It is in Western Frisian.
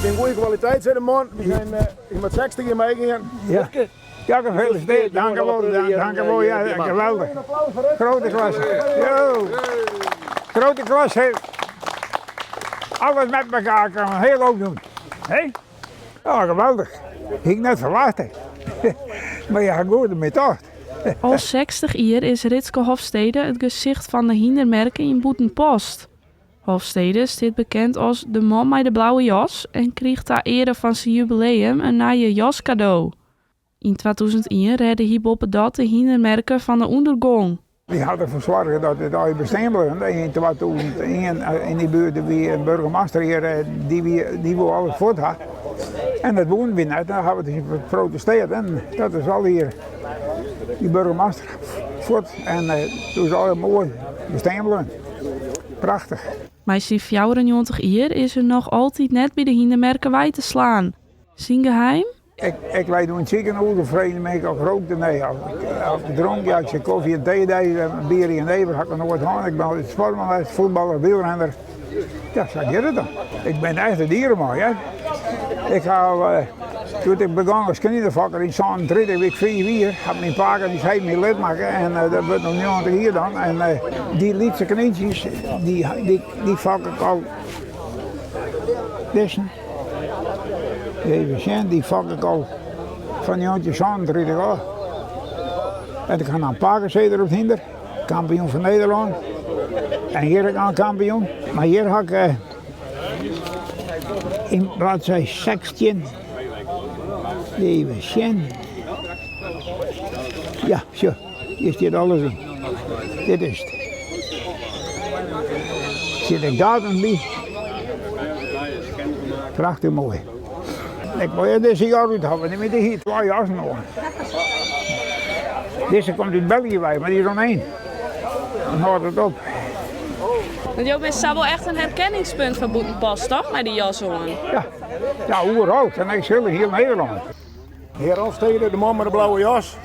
Dit binne goede kwaliteit, sei de man. Wy zijn ik moat 60 jier meigean. Ja. Ja, gefeliciteerd. Dank u wel. Dank u wel. Ja, geweldig. Grote klasse. Yo. Grote klasse. Alles met elkaar kan een heel hoop doen. Hé? Ja, geweldig. Hie ik net ferwachte. Mar je ha goed ermei tocht. Al 60 jier is Ritske Hofstede it gesicht fan de hyndermerke yn Bûtenpost. Hofstede stiet bekend as de man mei de blauwe jas en kriget ta eare fan syn jubileum in nije jas kado. Yn 2001 rêde hy boppedat de hyndermerke fan de ûndergong. Wy ha derfoar soarge dat it allegear bestean bleau. Yn 2001 yn dy buert wie in burgemaster hjir, dy wie, dy woe alles fuort ha. En dat woenen wy net, dêr ha we dus geprotesteerd en dat is allegear dy burgemaster fuort en doe is allegear moai bestean bleaun. Prachtich. Mei syn 94 jier is er noch altyd net by de hyndermerke wei te slaan. Syn geheim? Ik lei doe yn it sikehûs en frege my oft ik rookte. Nee, oft ik dronk. Ja, ik sei kofje en tee dei, bier en jenever ha ik noch noait hân. Ik bin altyd sportman west, fuotballer, wielrenner. Ja, sa giet it dan. Ik bin echt in diereman, hear. Ik ha al, doe't ik begûn as kninefokker yn 37, wie ik 5 jier, hat myn pake en ús heit my lid makke en dat wurdt no 90 jier dan. En dy lytse knyntsjes, dy, dy, dy fok ik al. Dizze. Even sjen, dy fok ik al fan 1937 ôf. En ik ha noch in pakesizzer op it hynder, kampioen fan Nederlân. En hjir ek noch in kampioen. Mar hjir ha ik eh, yn bladzij 16, even sjen. Ja, sjoch, hjir stiet alles yn. Dit is it. Sit ek datum by. Prachtich moai. Ik wol dizze jas út hawwe, want dy hie twa jassen oan. Dizze komt út België wei, mar dy is oan één. Dan hâldt it op. Want jo binne sa wol echt in herkenningspunt foar Bûtenpost, toch? Mei dy jas oan. Ja, ja oeral. En ik sil hiel Nederlân. Hear Hofstede, de man mei de blauwe jas.